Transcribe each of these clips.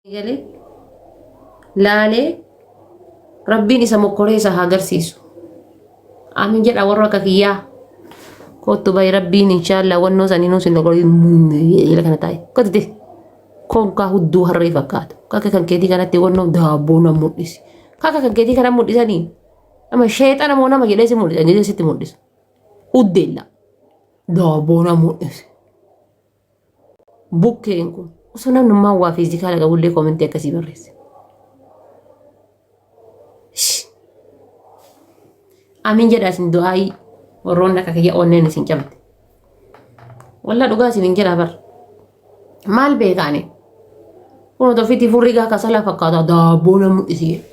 Galee laalee rabbiin isa mokkoree isa haa agarsiisu. Amiin jedha warra akka kiyyaa. Kottu bayi rabbiin inshaallah wannoo sanii nuus hin dogorii kana taa'e. Kottu ta'e. Konkaa hudduu harree fakkaatu. Kakka kan keetii kanatti wannoo daabboo na mul'isi. Kakka kan keetii kana mul'isanii. Nama sheexana moo nama jedhee si mul'isa jedhee sitti mul'isa. Huddeella. Daabboo na mul'isi. Bukkeen kun osoo namnummaan waa fiizikaala qabullee koomentii akkasii barreesse. Amiin jedhaa isin du'aayii warroonni akka kiyya onneen isin cabde. Wallaa dhugaa isin hin jedhaa bar. Maal beekaani? Kun otoo ofiitii furrii gaa kasalaa fakkaata daabboo na mul'isi jedhe.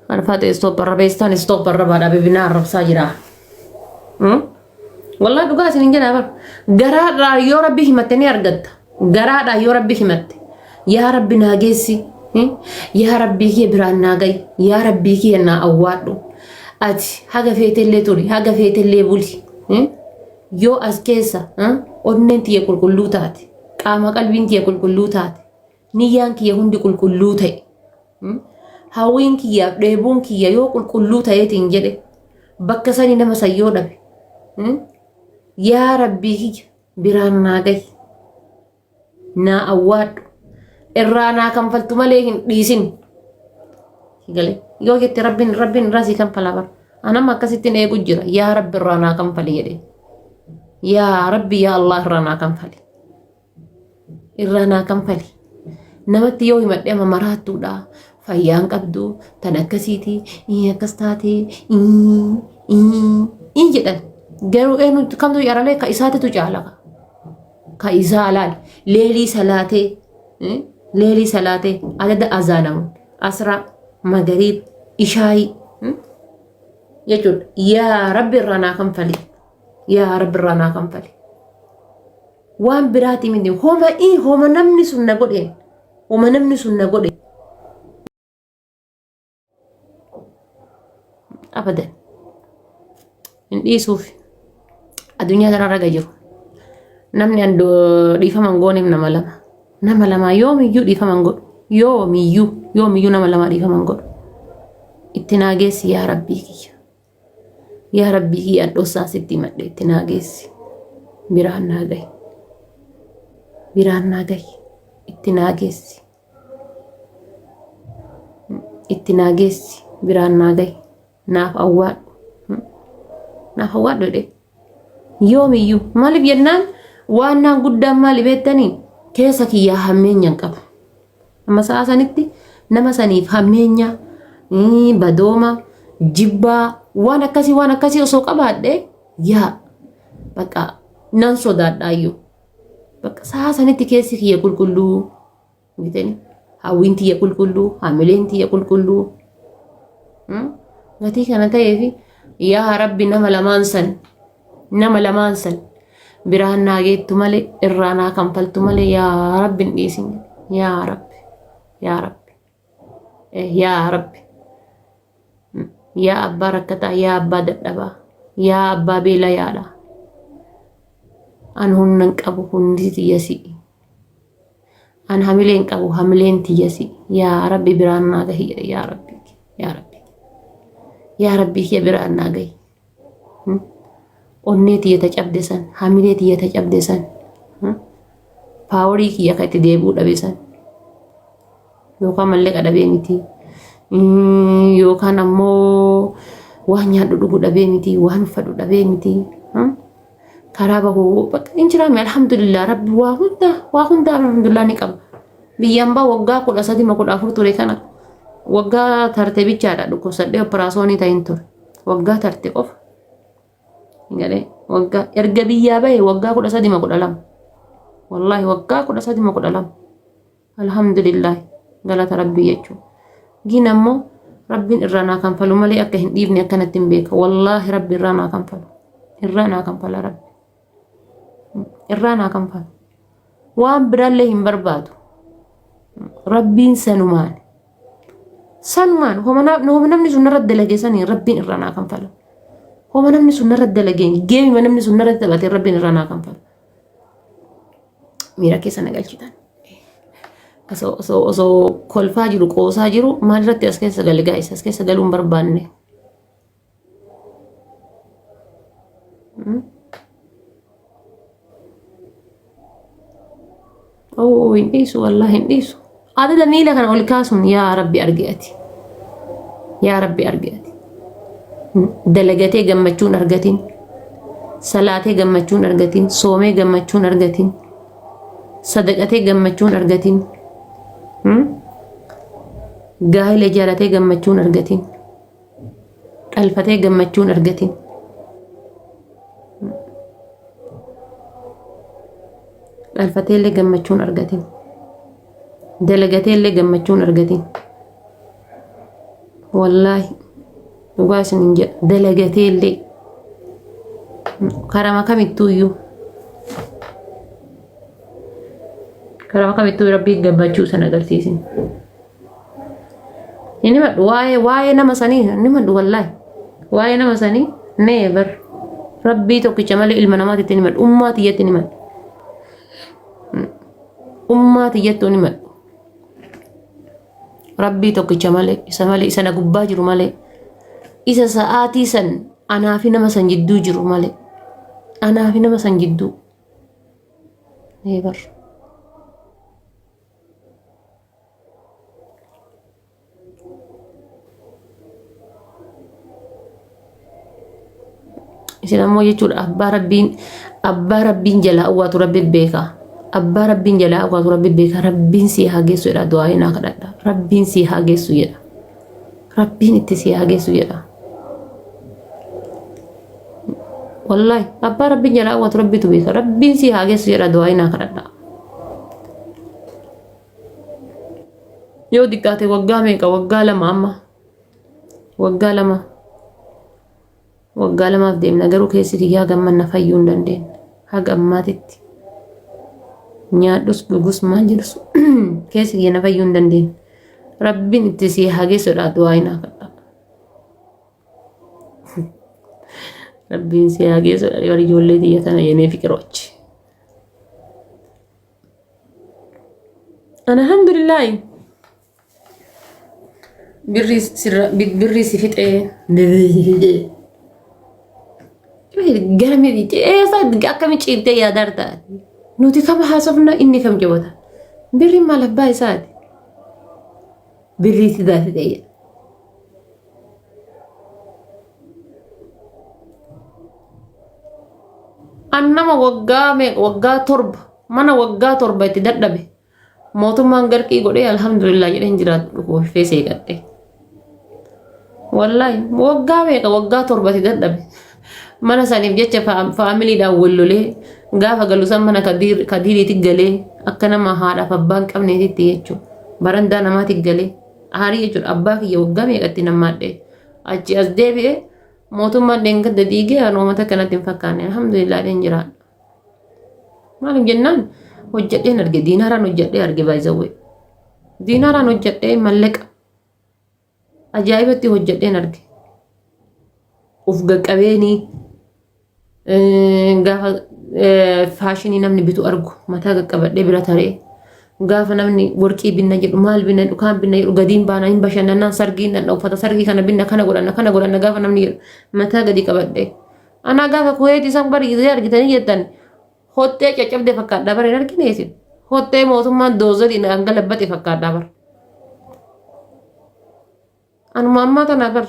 Arfaate stop arrabeessaan stop arrabaadha bibinaa arrabsaa jira. Wallaa dhugaa isin hin jedhaa bar. Garaadhaa yoo rabbi himatte ni argatta. Garaadhaa yoo rabbi himatte. Yaa rabbi naa geessi. Yaa rabbii kiyya biraan naa ga'i. Yaa rabbii kiyya naa awwaadhu. Ati haga feetellee turi haga feetellee buli. Yoo as keessa onneen tiyya qulqulluu taate qaama qalbiin tiyya qulqulluu taate Niyyaan kiyya hundi qulqulluu ta'e. Hawwiin kiyyaaf dheebuun kiyya yoo qulqulluu ta'eetiin jedhe bakka sanii nama san yoo dhabe. Yaa Rabbii kiyya biraan naa gahi. Naa awwaadhu. Irraa naa kanfaltu malee hin dhiisin. Galee yoo jette Rabbiin Rabbiin irraa sii kanfala bara. Anama akkasittiin eegu jira. Yaa Rabbi irraa naa kanfali jedhe. Yaa Rabbi yaa Allah irraa naa kanfali. Irraa naa kanfali. Namatti yoo himadhe amma maraattuudha. Fayyaan qabdu tan akkasiiti akkas taate ii jedhan. Garuu eenyutu kamtu caralee ka isaatitu caala. Ka isaa laal leelii salaatee leelii salaatee adada azaanamu asraa magariib ishaayii jechuudha. Yaa Rabbi irraa naa kanfali. Yaa Rabbi irraa naa kanfali. Waan biraatii miti homa ii homa namni sun na godheen homa namni sun na godhe abadan hin dhiisuuf addunyaa kanarra ga jiru namni an dhiifama hin gooneef nama lama nama lama yoomiyyuu dhiifama hin godhu yoomiyyuu yoomiyyuu nama lama dhiifama hin godhu itti naa geessi yaa rabbii kiyya. Yaa Rabbii kiyya an dhossaa sitti himadhe itti naa geessi. Biraan naa gahi. Biraan naa gahi. Itti naa geessi. Itti naa geessi. Biraan naa gahi. Naaf awwaadhu. Naaf awwaadhu jedhee. Yoomiyyuu maaliif jennaan waan naan guddaan maali beektanii keessa kiyyaa hammeenya hin qabu. Amma sa'a sanitti nama saniif hammeenya, badooma, jibbaa waan akkasii waan akkasii osoo qabaadhe yaa bakka nan sodaadhaayyuu. Bakka sa'a sanitti keessi kiyya qulqulluu bitanii hawwiin tiyya qulqulluu hamileen tiyya qulqulluu. Gatii kana ta'eefi yaa rabbi nama lamaan san nama lamaan san biraan naa geettu malee irraa naa kanfaltu malee yaa rabbi hin dhiisin yaa rabbi yaa rabbi yaa rabbi yaa abbaa rakkataa yaa abbaa dadhabaa yaa abbaa beelayaadha an humna hin qabu hundi tiyya si'i an hamilee hin qabu hamileen tiyya si'i yaa rabbi biraan naa gahi yaa rabbi yaa rabbi yaa rabbi kiyya biraan naa gahi Onnee tiyya ta cabde san, hamilee tiyya ta cabde san, paaworii kiyya ka itti deebi'uu dhabe san. Yookaan mallaqa dhabee miti. Yookaan ammoo waan nyaadhu dhugu dhabee miti, waan uffadhu dhabee miti. Karaa bahuu bakka hin jiraame alhamdulillah rabbi waa hunda waa hunda alhamdulillah ni qaba. Biyyaan baa waggaa 13 ma 14 ture kana waggaa tarte bichaadha dhukkubsadhee operaasoonii ta'in ture. Waggaa tarte qofa. Galee waggaa erga biyyaa bahe waggaa 13 ma 12. Wallaahi waggaa 13 ma 12. Alhamdulillah galata rabbii jechuudha. Gin ammoo rabbiin irraa naa kanfalu malee akka hin dhiifne akkanatti hin beeka. Wallaahi rabbi irraa naa kanfalu. Irraa naa kanfala rabbi. Irraa naa kanfala. Waan biraallee hin barbaadu. Rabbiin sanumaan. Sanumaan homa namni sun irra dalage sanii rabbiin irraa naa kanfala. Homa namni sun narra dalageen geemima namni sun narra taphatee rabbiin irraa naa kanfala. Miira keessa na galchitan. Osoo osoo osoo kolfaa jiru qoosaa jiru maalirratti as keessa gale gaa'is as keessa galuu hin barbaanne. Oo hin dhiisu wallaahi hin dhiisu. Adada miila kana ol kaasuun yaa rabbi argi ati. Yaa rabbi argi ati. Dalagatee gammachuun argatin. Salaatee gammachuun argatin. Soomee gammachuun argatin. Sadaqatee gammachuun argatin. Gaa'ela ijaaratee gammachuun argatin. Dhalfatee gammachuun argatin. Dhalfatee illee gammachuun argatin. Dalagatee illee gammachuun argatin. Wallaahi dhugaa isin hin jedha dalagatee illee karama kamittuu iyyuu karama kamittuu rabbii gammachuu san agarsiisin. Hin himadhu waa'ee waa'ee nama sanii hin himadhu wallaahi. Waa'ee nama sanii never. Rabbii tokkicha malee ilma namaatitti hin himadhu. Ummaa tiyyatti hin himadhu. Ummaa tiyyatti hin himadhu. Rabbii tokkicha malee isa malee isa na gubbaa jiru malee isa sa'aatii san anaa fi nama san jidduu jiru malee anaa fi nama san jidduu. Never. Isin ammoo jechuudha abbaa rabbiin abbaa rabbiin jalaa awwaatu rabbi beeka. Abbaa rabbiin jalaa awwaatu rabbi beeka. Rabbiin sii haa geessu jedha du'aa naa kadhadha. Rabbiin sii haa geessu jedha. Rabbiin itti sii haa geessu jedha. Wallaahi abbaa rabbiin jalaa awwaatu rabbitu beeka. Rabbiin sii haa geessu jedha du'aa naa kadhadha. Yoo xiqqaate waggaa meeqa? Waggaa 2 amma. Waggaa 2. Waggaa lamaaf deemna garuu keessi kiyyaa gammanna fayyuu hin dandeenye. Haga ammaatitti. Nyaadhus dhugus maal jedhus keessi kiyya na fayyuu hin dandeenye. Rabbiin itti sii haa geessudha du'aa hin haafadha. Rabbiin sii haa geessudha warri ijoollee tiyya tana yenee fiqirochi. Alhamdulillahi. Birrii sirra birrii si fixee. Gara miidhee eessa akkami ciiftee yaadarta? Nuti kam haasofna inni kam jabata? Birriin maal abbaa isaati? Birrii si fixee. An nama waggaa meeqa waggaa 7 mana waggaa 7 itti dadhabe mootummaan garqii godhee alhamdulillah jedheen jiraadhu kolfee seeqadhe. Wallaahi waggaa meeqa waggaa 7 itti dadhabe mana saniif jecha faamiliidhaan wal lolee gaafa galu san mana kadiiriitti galee akka nama haadhaaf abbaa hin qabneetitti jechuudha. Barandaa namaatti galee aarii jechuudha abbaa kiyya waggaa meeqatti nammaadhe achi as deebi'e Mootummaan dheengadda diigee an uummata kanatti hin fakkaanne alhamdulillah dheen jiraadha. Maaliif jennaan hojjedheen arge diinaaraan hojjedhee arge baay'izawwee. Diinaaraan hojjedhee mallaqa ajaa'ibatti hojjedheen arge. Uf qaqqabeenii Gaafa faashinii namni bitu argu mataa qaqqabadhee bira taree gaafa namni warqii binna jedhu maal binna jedhu kaan binna jedhu gadiin baana hin bashannanaan sargii nan uffata sargii kana binna kana godhanna kana godhanna gaafa namni jedhu mataa gadi qabadhee. Anaa gaafa kuweetii isaan bari gisee argitanii jettan hoxxee caccabde fakkaadhaa bara hin argine isin hoxxee mootummaan doozariin hanga labbate fakkaadhaa bara. Anuma ammaa tanaa bara.